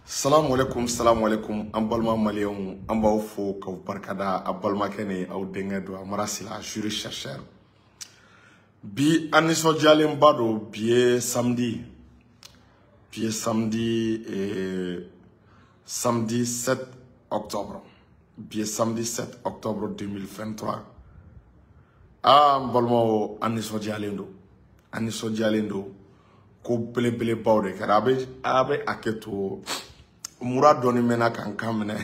Salamu alaikum, salamu alaikum. An balima maliyɛnw, an b'aw fo k'aw barikada. A balimakɛ ni aw denkɛ don, Amara Sila, juriste chercheur. Bi an nisɔndiyalenba don. Bi ye samedi, bi ye samedi, samedi 7 octobre. Bi ye samedi 7 octobre 2023. Aa, n balimaw, an nisɔndiyalen don, an nisɔndiyalen don. Ko belebelebaw de kɛra. A bɛ hakɛ to, mura dɔɔni mɛnna ka n kan minɛ,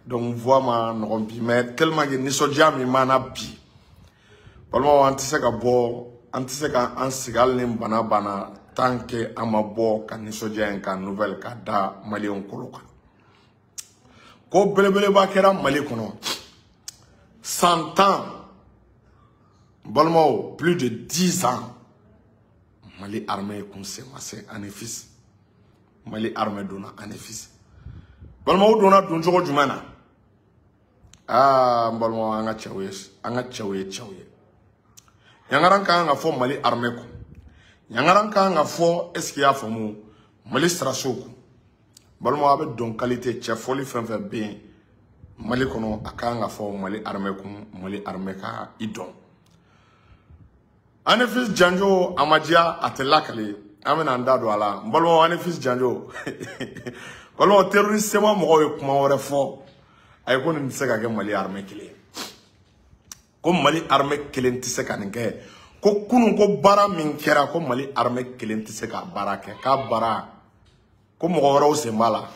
donc voix ma nɔgɔn bi, mais tellement que nisɔndiya min b'an na bi, balimaw, an tɛ se ka bɔ, an tɛ se ka an sigi hali ni bana banna, tant que an ma bɔ ka nisɔndiya in ka nouvelle ka da maliyɛnw kolo kan. Ko belebeleba kɛra Mali kɔnɔ. San 10, balimaw, plus de 10 ans, Mali armée kun sen ma se Anefis. Mali armée donna Anefis, balimaw. Donna don cogo jumɛn na? Aa, n balimaw, an ka cɛw ye, an ka cɛw ye, cɛw ye. Ɲangaran ka kan ka fɔ Mali armée kun, ɲangaran ka kan ka fɔ, est ce que i y'a faamu, Mali sirasiw kun. Balimaw, a bɛ don qualité cɛ fɔli fɛn fɛn bɛ yen Mali kɔnɔ, a ka kan ka fɔ Mali armée kun, Mali armée ka i dɔn. Anefis janjo a ma diya, a tɛ lakale, an bɛna an da don a la. N balimaw, Anefis janjo, balimaw, terroriste CMA mɔgɔw ye kuma wɛrɛ fɔ. A ye ko nin tɛ se ka kɛ Mali armée kelen ye, ko Mali armée kelen tɛ se ka nin kɛ. Ko kunun ko baara min kɛra, ko Mali armée kelen tɛ se ka baara kɛ, k'a baara ko mɔgɔ wɛrɛw sen b'a la,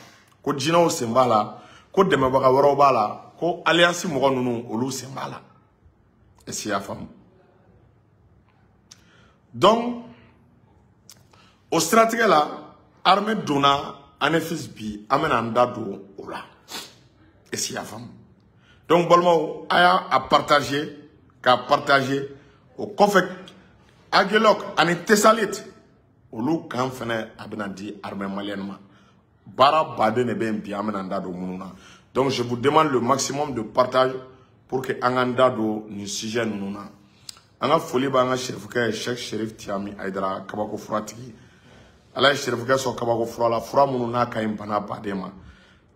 ko jinɛw sen b'a la, ko dɛmɛbaga wɛrɛw b'a la, ko alliance mɔgɔ ninnu, olu sen b'a la. Est ce que i y'a faamu? Donc o siratigɛ la, armée donna Anefis bi, an bɛna an da don o la. Est ce que i y'a faamu? Donc balimaw, a y'a a partager, k'a partager. O kɔfɛ, Aguelhok ani Tessalit, olu kan fɛnɛ, a bɛna di armée malienne ma. Baara baden de bɛ yen bi, an bɛna an da don minnu na. Donc je vous demande le maximum de partage pour que an k'an da don nin sujet ninnu na. An ka foli b'an ka serifukɛ ye, Cheikh Cherif Tiami Aidara, kabako furatigi. Ala ye serifukɛ sɔn kabako fura la, fura minnu n'a ka ɲi bana baden ma: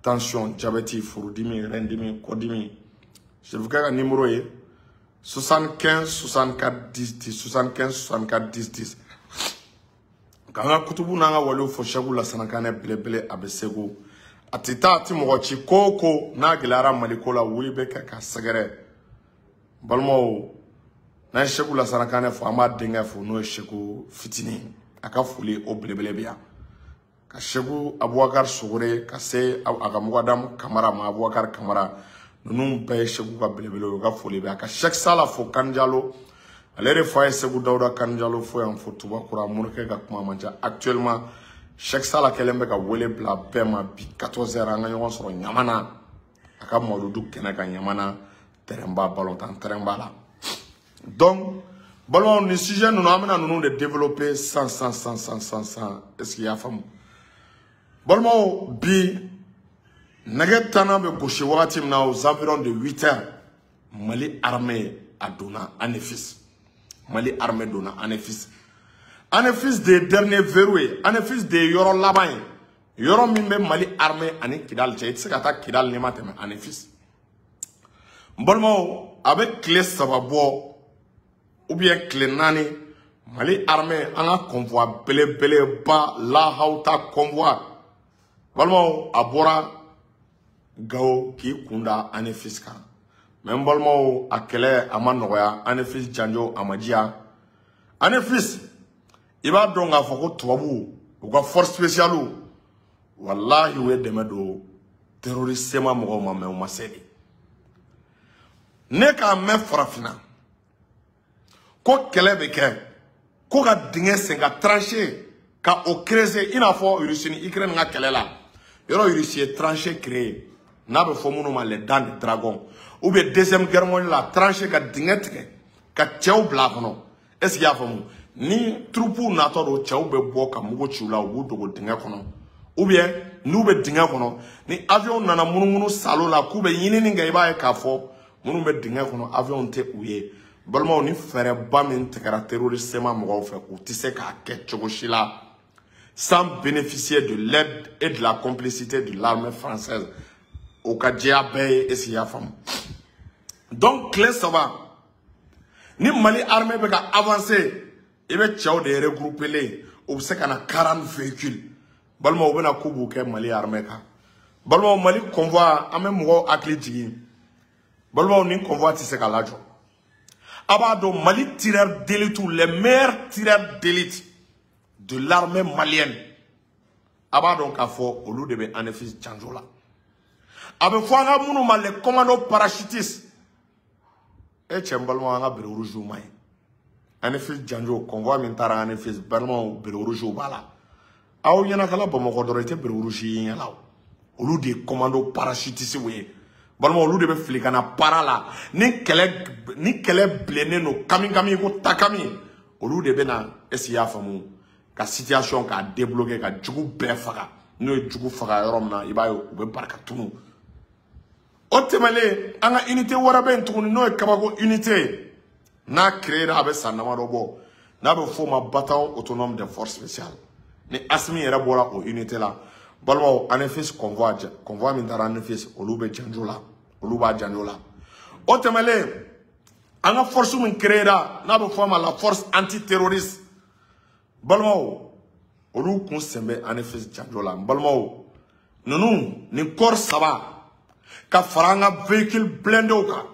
tension, diabète, furudimi, rɛndimi, kɔdimi. Serifukɛ ka numéro ye 75 64 10 10, 75 64 10 10. K'an ka kutubu n'an ka waliw fɔ Sɛku Lasana Kanɛ belebele, a bɛ Segu, a tɛ taa, a tɛ mɔgɔ ci. Ko o ko n'a gɛlɛyara Maliko la, wuli bɛ kɛ ka sɛgɛrɛ. Balimaw, n'an ye Sɛku Lasana Kanɛ fɔ, an b'a denkɛ fo, n'o ye Sɛku fitinin, a ka foli o belebele bɛ yan. Ka Sɛku Abubakar Sogore, ka se a ka mugadamu Kamara ma, Abubakar Kamara, ninnu bɛɛ ye Sɛku ka belebele ye, u ka foli bɛ yan. Ka Sɛki Sala fo, Kanjalo, ale de fa ye Segu Dawuda Kanjalo fo yan fo Tubakura, morikɛ ka kuma man ca. Actuellement, Sɛki Sala kɛlen bɛ ka wele bila bɛɛ ma bi 14 heures, an ka ɲɔgɔn sɔrɔ Ɲamana, a ka mawuludu kɛnɛ kan, Ɲamana terrain ba, balontan terrain ba la. Donc balimaw, nin sujet ninnu, an bɛna ninnu de développer san san san san san san. Est ce que i y'a faamu? Balimaw, bi nɛgɛ tanna bɛ gosi wagati min na, aux environs de 8 heures, Mali armée a donna Anefis. Mali armée donna Anefis. Anefis de ye dernier verrou ye, Anefis de ye yɔrɔ laban ye, yɔrɔ min bɛ Mali armée ani Kidali cɛ. I tɛ se ka taa Kidali n'i ma tɛmɛ Anefis. N balimaw, a bɛ tile 3 bɔ ou bien tile 4, Mali armée, an ka convoi belebeleba, Lahawuta convoi, balimaw, a bɔra Gawo k'i kun da Anefis kan. Mais n balimaw, a kɛlɛ a ma nɔgɔya. Anefis janjo a ma diya. Anefis, i b'a dɔn k'a fɔ ko tubabuw, u ka force spéciale, walahi, u ye dɛmɛ don terroriste CMA mɔgɔw ma, mais u ma se de. Ne k'a mɛn farafinna ko kɛlɛ bɛ kɛ ko ka dingɛ sen, ka tranchée ka o creuser, i n'a fɔ Russie ni Ukraine ka kɛlɛ la, yɔrɔ Russie ye tranchée créer, n'a bɛ fɔ minnu ma les dents de dragon, ou bien Deuxième Guerre mondiale la, tranchée, ka dingɛ tigɛ ka cɛw bila a kɔnɔ. Est ce que i y'a faamu? Ni troupew natɔ don, cɛw bɛ bɔ ka mugu ci u la, u b'u dogo dingɛ kɔnɔ, ou bien n'u bɛ dingɛ kɔnɔ, ni avion nana munumunu salo la k'u bɛ ɲinini kɛ, i b'a ye k'a fɔ minnu bɛ dingɛ kɔnɔ, avion tɛ u ye. Balimaw, ni fɛɛrɛba min tigɛra terroriste CMA mɔgɔw fɛ, u tɛ se k'a kɛ cogo si la. sans bénéficier de l'aide et de la complicité de l'armée française. Au cas de et si donc, clé ça va. Ni Mali armée veut avancer, il va y regrouper les, ou c'est qu'on a 40 véhicules. Balma ou bena kubu ke Mali armée ka. Balma Mali convoi, amé mougo akli jigin. Balma ni convoi ti se ka lajo. Abado Mali tireur d'élite ou les meilleurs tireurs d'élite de l'armée malienne. Abado ka fo olu de be Anefis Janjo la. Abe fo anga munu ma les commandos parachutistes. E cɛ balma anga bere rouge ma ye. Anefis Janjo convoi min taara Anefis balma bere rouge b'a la. Aw ɲɛnakala Bamakɔ dɔrɔn i tɛ bere rouge ye ɲɛ la o. Olu de ye commando parachutiste ye. Balma olu de bɛ fili ka na para la. Ni kɛlɛ bilennen don kami kami ko takami. Olu de bɛ na est-ce que i y'a faamu ka situation k'a débloquer ka jugu bɛɛ faga. N'o ye jugu faga yɔrɔ min na i b'a ye u bɛ barika tunu. O tɛmɛnen an ka unité wɛrɛ bɛ yen tuguni n'o ye kabako unité ye. N'a créé a bɛ san damadɔ bɔ. N'a bɛ f'o ma bataillon autonome des forces spéciales. Ni Assimi yɛrɛ bɔra o unité la. Balimaw Anefis convoi convoi min taara Anefis olu bɛ janjo la. Olu b'a janjo la. O tɛmɛnen an ka force min créé ra n'a bɛ f'o ma la force antiterroriste. Balimaw olu kun sen bɛ Anefis janjo la. Balimaw ninnu nin corps saba ka fara an ka véhicule blindéw kan.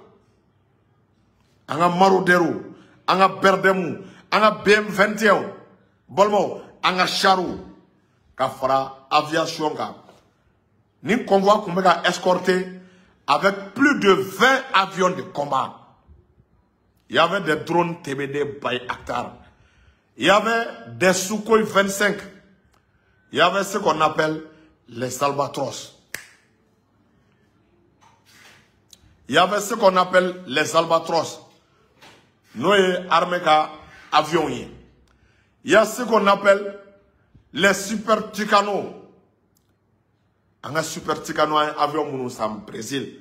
An ka maraudeurs, an ka BRDM, an ka BM21, balimaw an ka chariw ka fara aviation kan. Nin convoi kun bɛ ka escorter avec plus de 20 avions de combat. Il y avait des drones TBD Bayraktar. Il y avait des Sukhoi 25. Il y avait ce qu'on appelle les Albatros. Il y avait ce qu'on appelle les Albatros. Nous, armée ka avion. Il y a ce qu'on appelle les Super Tucano. Un Super Tucano, un avion nous sommes Brésil.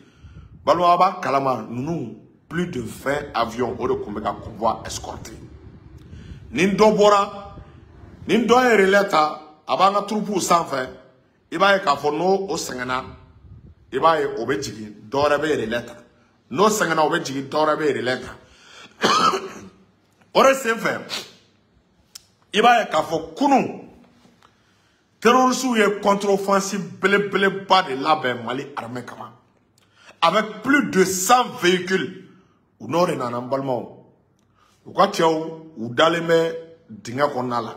Balouaba Kalama, nous, plus de 20 avions au convoi escorté. Nindo Bora, Nindo Releta, avant la troupe sans fin, il va y avoir au Sangana, il va y avoir au Béjigi, Dorebe Releta. No Sangana au Béjigi, Dorebe Releta. Ore sen fɛ i b'a ye k'a fɔ kunun terroristes ye contre-offensive belebeleba de labɛn Mali armée kama avec plus de 100 véhicules. U n'o de nana n balimaw, u ka cɛw u dalen bɛ dingɛ kɔnɔna la,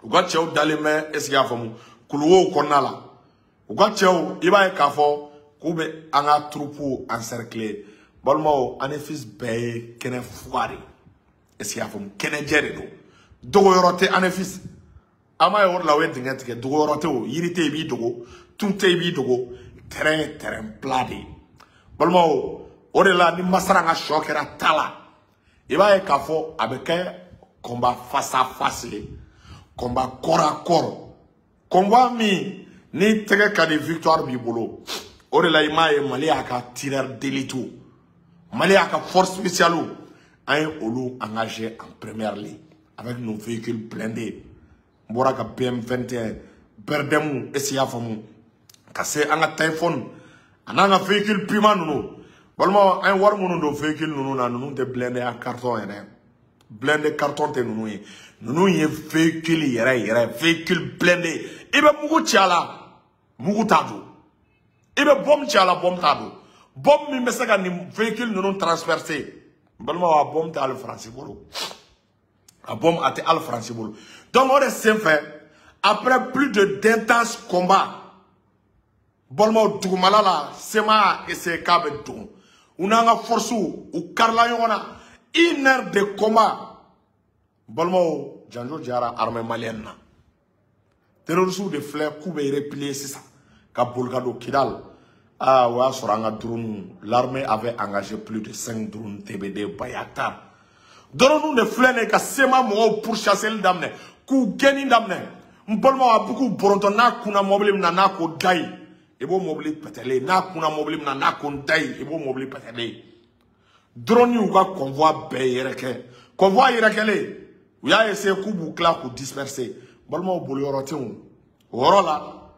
u ka cɛw dalen bɛ est-ce que i y'a faamu kuluwow kɔnɔna la, u ka cɛw i b'a ye k'a fɔ k'u bɛ an ka troupeau encercler. Balimaw Anefis bɛɛ ye kɛnɛ fuga de ye. Est-ce que i y'a faamu kɛnɛjɛ de don, dogoyɔrɔ tɛ Anefis. An b'a ye o de la o ye dingɛ tigɛ, dogoyɔrɔ tɛ o, yiri tɛ yen i b'i dogo, tu tɛ yen i b'i dogo, terrain ye terrain plat de ye. Balimaw o de la ni masara ka sɔ kɛra ta la, i b'a ye k'a fɔ a bɛ kɛ combat face à face ye, combat corps à corps, combat min ni tɛgɛ ka di victoire b'i bolo. O de la i m'a ye Mali y'a ka tireur d'élite, Mali y'a ka force spéciale, an ye olu engagé en première ligne avec nos véhicules blindés. N bɔra ka BM21, BRDM, est-ce que i y'a faamu ka se an ka Typhoon a n'an ka véhicule Puma ninnu. Balimaw an ye wari minnu don véhicule ninnu na, ninnu tɛ blindé en carton yɛrɛ, blindé carton tɛ ninnu ye, ninnu ye véhicule yɛrɛ yɛrɛ, véhicule blindé. I bɛ mugu ci a la, mugu t'a don, i bɛ bombe ci a la, bombe t'a don. Bombe min bɛ se ka nin véhicule ninnu transpercer, balimaw a bombe tɛ hali Faransi bolo, a bombe a tɛ hali Faransi bolo. Donc o de senfɛ après plus de d'intenses combats, balimaw dugumala la CMA y'a essayé k'a bɛ don, u n'an ka forces u karila ɲɔgɔn na, une heure de combat. Balimaw janjo jara armée malienne na. Terroristes de filɛ k'u bɛ replier sisan ka boli ka don Kidal. Ah, o y'a sɔrɔ an ka drone, l'armée avait engagé plus de 5 drones TBD Bayraktar. Drone de filɛ nin ye ka CMA mɔgɔw pourchasser daminɛ, k'u gɛnni daminɛ. N balimaw a bɛ k'u bɔrɔntɔ n'a kunna mɔbili min na n'a ko dayi, i b'o mɔbili pɛtɛlen, n'a kunna mɔbili min na n'a ko dayi, i b'o mɔbili pɛtɛlen. Drone y'u ka convoi bɛɛ yɛrɛkɛ. Convoi yɛrɛkɛlen, u y'a essayé k'u b'u tila k'u disperser. Balimaw boli yɔrɔ tɛ yen. O yɔrɔ la,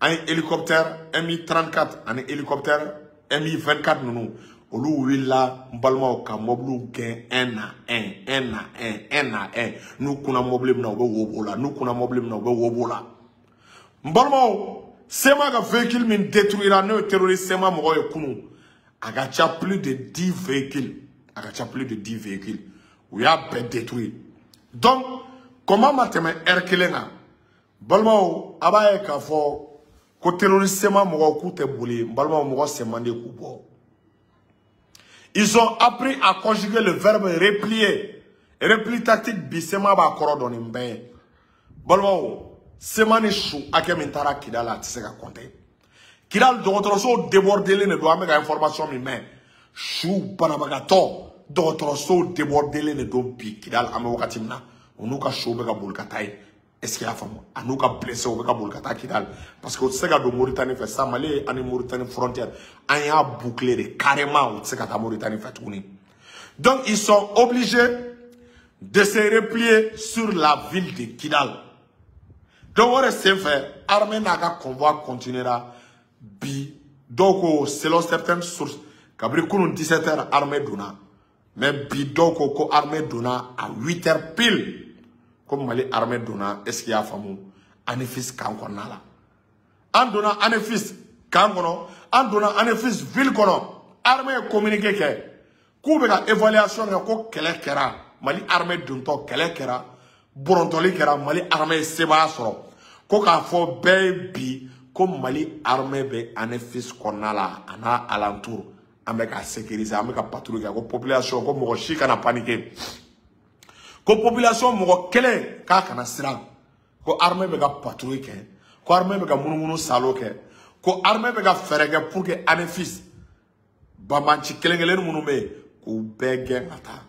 an ye hélicoptère Mi-34 ani hélicoptère Mi-24 ninnu, olu wulila n balimaw ka mɔbiliw gɛn un à un, un à un, un à un. N'u kunna mɔbili min na, u bɛ wo b'o la. N'u kunna mɔbili min na, u bɛ wo b'o la. N balimaw, CMA ka véhicule min détruira, n'o ye terroriste CMA mɔgɔw ye kunun, a ka ca plus de 10 véhicules, a ka ca plus de 10 véhicules, u y'a bɛɛ détruire. Donc comment ma tɛmɛ heure kelen kan, balimaw, a b'a ye k'a fɔ ko terroriste CMA mɔgɔw k'u tɛ boli. N balimaw, mɔgɔ sen man di k'u bɔ. Ils ont appris à conjuguer le verbe replier. Repli tactique, bi CMA b'a kɔrɔ dɔn nin bɛɛ ye. Balimaw, CMA ni su hakɛ min taara Kidal, a tɛ se ka compter. Kidal dɔgɔtɔrɔso débordelen de don. An bɛ ka information min mɛn, su banabagatɔ, dɔgɔtɔrɔso débordelen de don bi Kidal. An bɛ wagati min na, u n'u ka sow bɛ ka boli ka taa yen. Est ce que y'a faamu? A n'u ka blessé, u bɛ ka boli ka taa Kidal, parce que u tɛ se ka don Mauritanie fɛ sisan. Mali ani Mauritanie frontière, an y'a boucler de carrément, u tɛ se ka taa Mauritanie fɛ tuguni. Donc ils sont obligés de se replier sur la ville de Kidal. Donc o de senfɛ, armée n'a ka convoi continuera bi. Dɔw ko, selon certaines sources, kabini kunun 17 heures armée donna, mais bi dɔw ko ko armée donna à 8 heures pile, ko Mali armée donna. Est ce que i y'a faamu? Anefis camp kɔnɔna la, an donna Anefis camp kɔnɔ, an donna Anefis ville kɔnɔ. Armée ye communiqué kɛ k'u bɛ ka évaluation kɛ, ko kɛlɛ kɛra. Mali armée dontɔ, kɛlɛ kɛra, bɔrɔntɔli kɛra, Mali armée ye sebaaya sɔrɔ. Ko k'a fɔ bɛɛ ye bi ko Mali armée bɛ Anefis kɔnɔna la, a n'a alentour, an bɛ ka sécuriser, an bɛ ka patrouille kɛ. Ko population, ko mɔgɔ si kana paniquer, ko population mɔgɔ kelen k'a kana siran, ko armée bɛ ka patrouille kɛ, ko armée bɛ ka munumunu salo kɛ, ko armée bɛ ka fɛɛrɛ kɛ pour que Anefis banbanci kelen kelen minnu bɛ yen, k'u bɛɛ gɛn ka taa.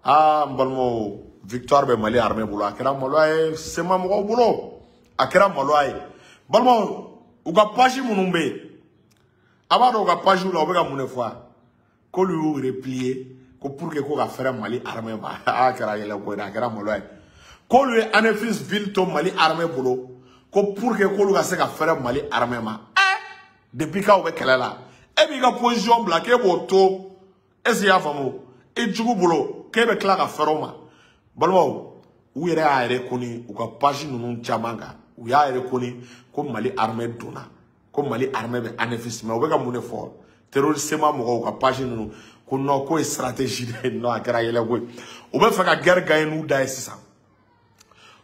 Aa, n balimaw, victoire bɛ Mali armée bolo. A kɛra maloya ye CMA mɔgɔw bolo, a kɛra maloya ye. Balimaw, u ka page minnu bɛ yen, a b'a dɔn u ka page la, u bɛ ka mun de fɔ? K'olu y'u replier ko pour que ko ka fɛrɛ Mali armée ma. A kɛra yɛlɛko ye dɛ, a kɛra maloya ye. K'olu ye Anefis ville to Mali armée bolo ko pour que k'olu ka se ka fɛrɛ Mali armée ma. Depuis k'aw bɛ kɛlɛ la, e b'i ka position bila k'e b'o to, est ce que i y'a faamu, i jugu bolo, k'e bɛ tila ka fɛrɛ o ma? Balimaw, u yɛrɛ y'a reconnu u ka page ninnu caman kan, u y'a reconnu ko Mali armée donna, ko Mali armée bɛ Anefis. Mais u bɛ ka mun de fɔ? Terroriste CMA mɔgɔw ka page ninnu ko non, k'o ye stratégie de ye. Non, a kɛra yɛlɛko ye. U bɛ fɛ ka guerre gagner n'u da ye sisan.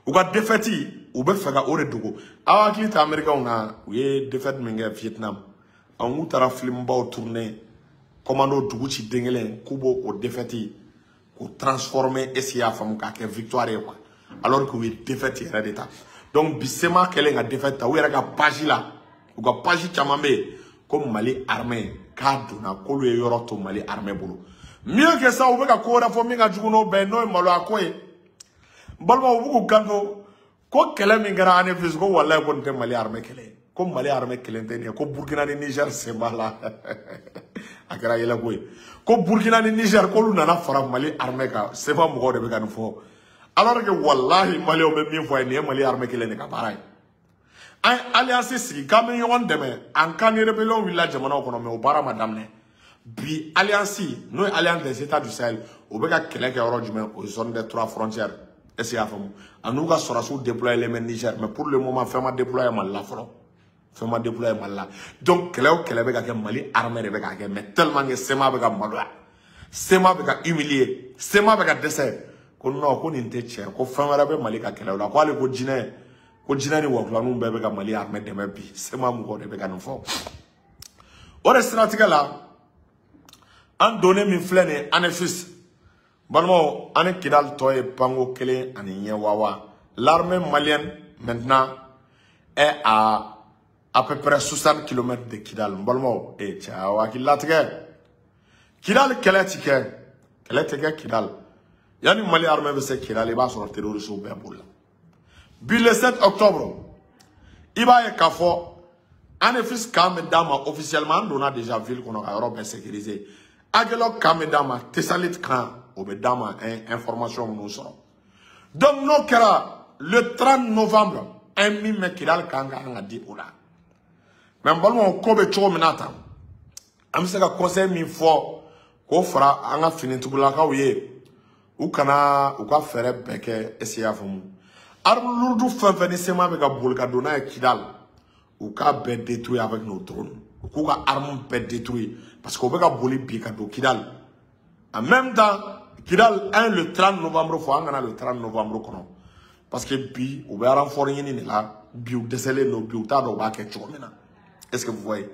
U ka défaite, u bɛ fɛ ka o de dogo. Aw hakili tɛ Américains na, u ye défaite min kɛ Vietnam, an k'u taara film baw tourner, commando dugu ci den kelen, k'u b'o o défaite k'o transformer, est ce que i y'a faamu, k'a kɛ victoire ye quoi, alors que u ye défaite yɛrɛ de ta. Donc bi CMA kɛlen ka défaite ta, u yɛrɛ ka page la, u ka page caman bɛ yen ko Mali armée k'a donna, k'olu ye yɔrɔ to Mali armée bolo. Mieux que ça, u bɛ ka ko wɛrɛ fɔ min ka jugu n'o bɛɛ ye, n'o ye maloya ko ye. N balimaw, u b'u k'u kanto ko kɛlɛ min kɛra Anefis, ko walayi ko nin tɛ Mali armée kɛlɛ ye, ko Mali armée kelen tɛ nin ye, ko Burkina ni Niger sen b'a la. A kɛra yɛlɛko ye. Ko Burkina ni Niger, k'olu nana fara Mali armée kan. CMA mɔgɔw de bɛ ka nin fɔ, alors que walahi maliyɛnw bɛ min fɔ a ye, nin ye Mali armée kelen de ka baara ye. An ye alliance sigi k'an bɛ ɲɔgɔn dɛmɛ en cas ni rébellion wulila jamanaw kɔnɔ, mais o baara ma daminɛ. Bi alliance, n'o ye Alliance des États du Sahel, o bɛ ka kɛlɛ kɛ yɔrɔ jumɛn? O zone des trois frontières. Est ce que i y'a faamu? A n'u ka sɔrɔdasiw déployé bɛ Niger, mais pour le moment fɛn ma déployé Mali la fɔlɔ, fɛn ma déployé Mali la. Donc kɛlɛ o kɛlɛ bɛ ka kɛ, Mali armée de bɛ ka kɛ. Mais tellement que CMA bɛ ka maloya, CMA bɛ ka humilier, CMA bɛ ka dɛsɛ, ko non, ko nin tɛ tiɲɛ, ko fɛn wɛrɛ bɛ Mali ka kɛlɛ la, ko hali ko jinɛ, ko jinɛ ni wakulaniw bɛɛ bɛ ka Mali armée dɛmɛ bi. CMA mɔgɔw de bɛ ka nin fɔ. O de siratigɛ la, an donnen min filɛ nin ye Anefis, balimaw, an ni Kidali tɔ ye panko kelen ani ɲɛ wawa. L'armée malienne maintenant est à peu près 60 km de Kidal. N balimaw, eh cɛ, aw hakili latigɛ, Kidal kɛlɛ ti kɛ, kɛlɛ tɛ kɛ Kidal. Yanni Mali armée bɛ se Kidal, i b'a sɔrɔ terroristes bɛɛ bolila. Bi le 7 octobre, i b'a ye k'a fɔ Anefis camp bɛ d'a ma officiellement. An donna déjà ville kɔnɔ ka yɔrɔ bɛɛ sécuriser. Aguelhok camp bɛ d'a ma, Tessalit camp o bɛ d'a ma, information minnu sɔrɔ. Donc n'o kɛra, Le 30 novembre an ye min mɛn Kidali kan ka di o la. Mais n balimaw, ko bɛ cogo min na tan, an bɛ se ka conseil min fɔ k'o fara an ka finitugulakaw ye, u kana u ka fɛɛrɛ bɛɛ kɛ. Est-ce que i y'a faamu? Arme lourde fɛn fɛn ni CMA bɛ ka boli ka don n'a ye Kidali, u k'a bɛɛ détruire avec nos drones. U k'u ka arme bɛɛ détruire parce que u bɛ ka boli bi ka don Kidali. En même temps, Kidal 1 le 30 novembre fɔ, an kana le 30 novembre kɔnɔ, parce que bi u bɛ renfort ɲini de la, bi u dɛsɛlen don, bi u t'a dɔn u b'a kɛ cogo min na. Est-ce que vous voyez?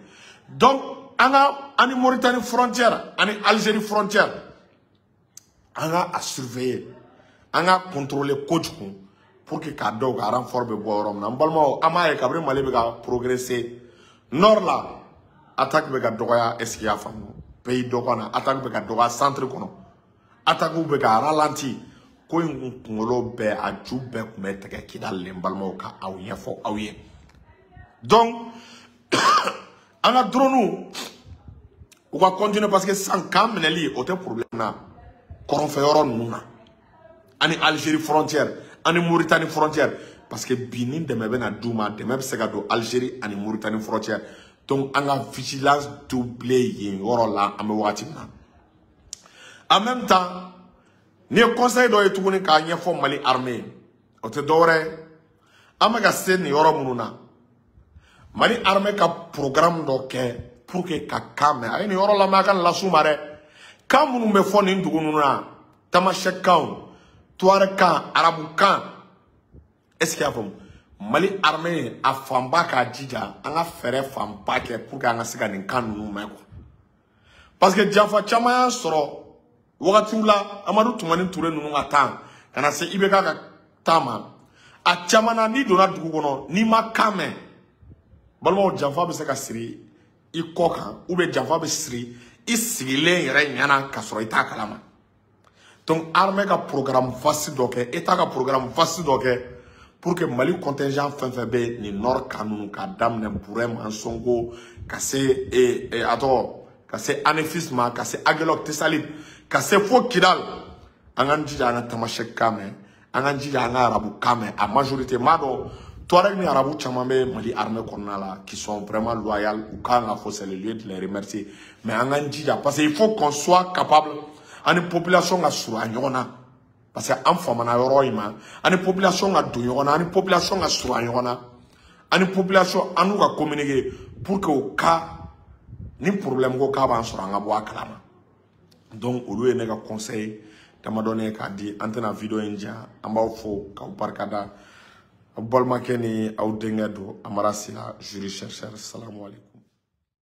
Donc an ka ani Mauritanie frontière ani Algérie frontière, an ka a surveiller, an ka contrôler kojugu pour que k'a dɔn ka renfort bɛ bɔ yɔrɔ min na. N balimaw, an b'a ye kabini Mali bɛ ka progresser nord la, attaque bɛ ka dɔgɔya. Est-ce que i y'a faamu? Pays dɔ kɔnɔ, attaque bɛ ka dɔgɔya, centre kɔnɔ, attaque bɛ ka ralenti. Ko in kunkolo bɛɛ, a ju bɛɛ tun bɛ tigɛ Kidali le. N balimaw, ka aw ɲɛfɔ aw ye. Donc an ka drone u ka continuer, parce que sisan camp minɛli o tɛ problème na kɔrɔnfɛ yɔrɔ ninnu na, ani Algérie frontière ani Mauritanie frontière, parce que bi ni dɛmɛ bɛ na d'u ma, dɛmɛ bɛ se ka don Algérie ani Mauritanie frontière. Donc an ka vigilance doubler yen yɔrɔ la an bɛ wagati min na. En même temps, ni ye conseil dɔ ye tuguni k'a ɲɛfɔ Mali armée ye, o tɛ dɔwɛrɛ ye, an bɛ ka se nin yɔrɔ minnu na, Mali armée ka programme dɔ kɛ pour que ka kan mɛn. A ye nin yɔrɔ lamɛn, a ka nin las'u ma dɛ. Kan minnu bɛ fɔ nin dugu ninnu na, tamasɛk kan, tuareg kan, arabu kan, est ce que i y'a faamu? Mali armée a fanba k'a jija, an ka fɛɛrɛ fanba kɛ pour que an ka se ka nin kan ninnu mɛn quoi, parce que janfa caman y'an sɔrɔ wagatiw la. Amadu Tumani Ture ninnu ka temps ka na se IBK ka temps ma, a caman na, n'i donna dugu kɔnɔ, n'i ma kan mɛn, balimaw, janfa bɛ se ka siri i kɔ kan, ou bien janfa bɛ siri i sigilen yɛrɛ ɲɛna ka sɔrɔ i t'a kalama. Donc armée ka programme vaste dɔ kɛ, état ka programme vaste dɔ kɛ pour que Mali contingent fɛn fɛn bɛ nin nord kan ninnu, k'a daminɛ Burema, Ansongo, ka se a tɔgɔ, ka se Anefis ma, ka se Aguelhok, Tessalit, ka se fo Kidal, an k'an jija an ka tamasɛk kan mɛn, an k'an jija an ka arabu kan mɛn. A majorité m'a dɔn, Touareg ni arabu caman bɛ Mali armée kɔnɔna la qui sont vraiment loyaux, u kan ka fɔ, c'est le lieu de les remercier. Mais an k'an jija, parce que il faut qu'on soit capable ani population ka surunya ɲɔgɔn na, parce que an famana yɔrɔ in ma, ani population ka don ɲɔgɔn na, ani population ka surunya ɲɔgɔn na, ani population an n'u ka communiquer pour que o cas ni problème ko k'a b'an sɔrɔ, an ka bɔ a kalama. Donc olu ye ne ka conseil damadɔni ye k'a di. An tɛna vidéo in diya, an b'aw fo k'aw barikada. Aw balimakɛ ni aw denkɛ don, Amara Sila, jury chercheur. Salamu alaikum.